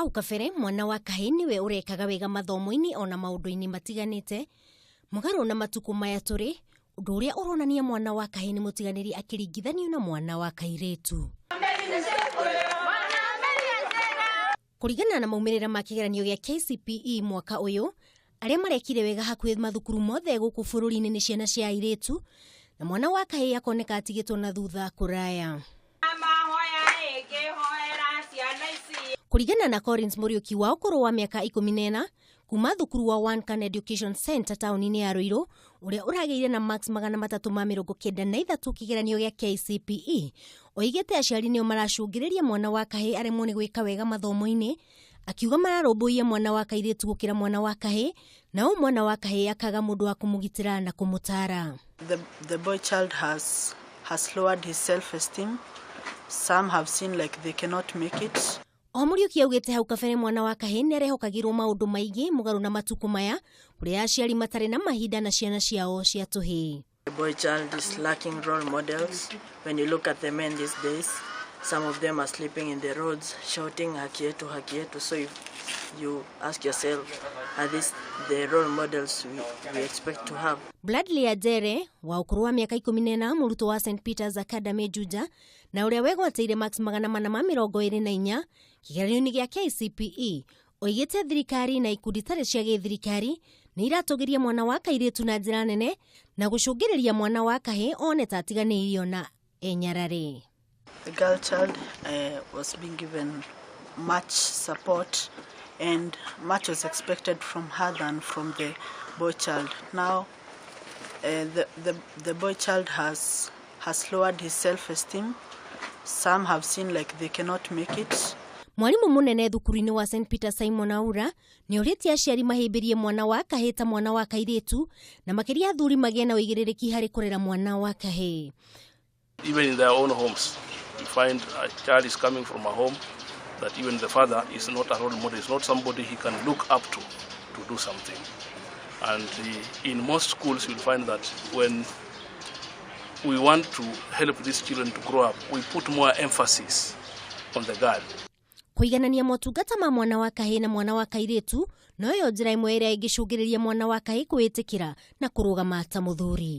Hau kabere mwana wa kahĩĩ nĩwe ũrekaga wega mathomo-inĩ ona maũndũ-inĩ matiganĩte, mũgarũ na matukũ maya tũrĩ, ũndũ ũrĩa ũronania mwana wa kahĩĩ nĩ mũtiganĩrie akĩringithanio na mwana wa kairĩtu. Kũringana na maumĩrĩra ma kĩgeranio gĩa KCPE mwaka ũyũ, arĩa marekire wega hakuhĩ mathukuru mothe gũkũ bũrũri-inĩ nĩ ciana cia airĩtu, na mwana wa kahĩĩ akoneka atigĩtwo na thutha kũraya. Kũringana na Collins Mũriũki wa ũkũrũ wa mĩaka 14 kuma thukuru wa One Can Education Center taũni-inĩ ya Ruiru, ũrĩa ũragĩire na marks 393 kĩgeranio gĩa KCPE, oigĩte aciari nĩo maracũngĩrĩria mwana wa kahĩĩ aremwo nĩ gwĩka wega mathomo-inĩ, akiuga mararũmbũiya mwana wa kairĩtu gũkĩra mwana wa kahĩĩ, na ũũ mwana wa kahĩĩ akaga mũndũ wa kũmũgitĩra na kũmũtaara. The boy child has lowered his self-esteem. Some have seen like they cannot make it. O Mũriũki augĩte hau kabere mwana wa kahĩĩ nĩ arehokagĩrwo maũndũ maingĩ mũgarũ na matukũ maya, kũrĩa aciari matarĩ na mahinda na ciana ciao cia tũhĩĩ. The boy child is lacking role models. When you look at the men these days, some of them are sleeping in the roads, shouting "Haki yetu, haki yetu." So if you ask yourself, are these the role models we expect to have? Bradley Ajere wa ũkũrũ wa mĩaka 14, mũrutwo wa St Peters Academy Juja, na ũrĩa wegwatĩire marks 424 kĩgeranio-inĩ gĩa KCPE, oigĩte thirikari na ikundi itarĩ cia gĩthirikari nĩ iratũgĩria mwana wa kairĩtu na njĩra nene na gũcũngĩrĩria mwana wa kahĩĩ one ta atiganĩirio na enyarare. The girl child was being given much support and much was expected from her than from the boy child. Now, the boy child has lowered his self-esteem. Some have seen like they cannot make it. Mwarimũ mũnene thukuru-inĩ wa St Peter Simon Aura nĩ orĩtie aciari mahĩmbĩrie mwana wa kahĩĩ ta mwana wa kairĩtu, na makĩria athuri magĩe na ũigĩrĩrĩki harĩ kũrera mwana wa kahĩĩ. Even in their own homes, you find a child is coming from a home that even the father is not a role model, is not somebody he can look up to do something. And in most schools, you'll find that when we want to help these children to grow up, we put more emphasis on the girl. Kũiganania motungata ma mwana wa kahĩĩ na mwana wa kairĩtu noyo njĩra ĩmwe ĩrĩa ĩngĩcũngĩrĩria mwana wa kahĩĩ kwĩĩtĩkĩra na kũrũgama ta mũthuri.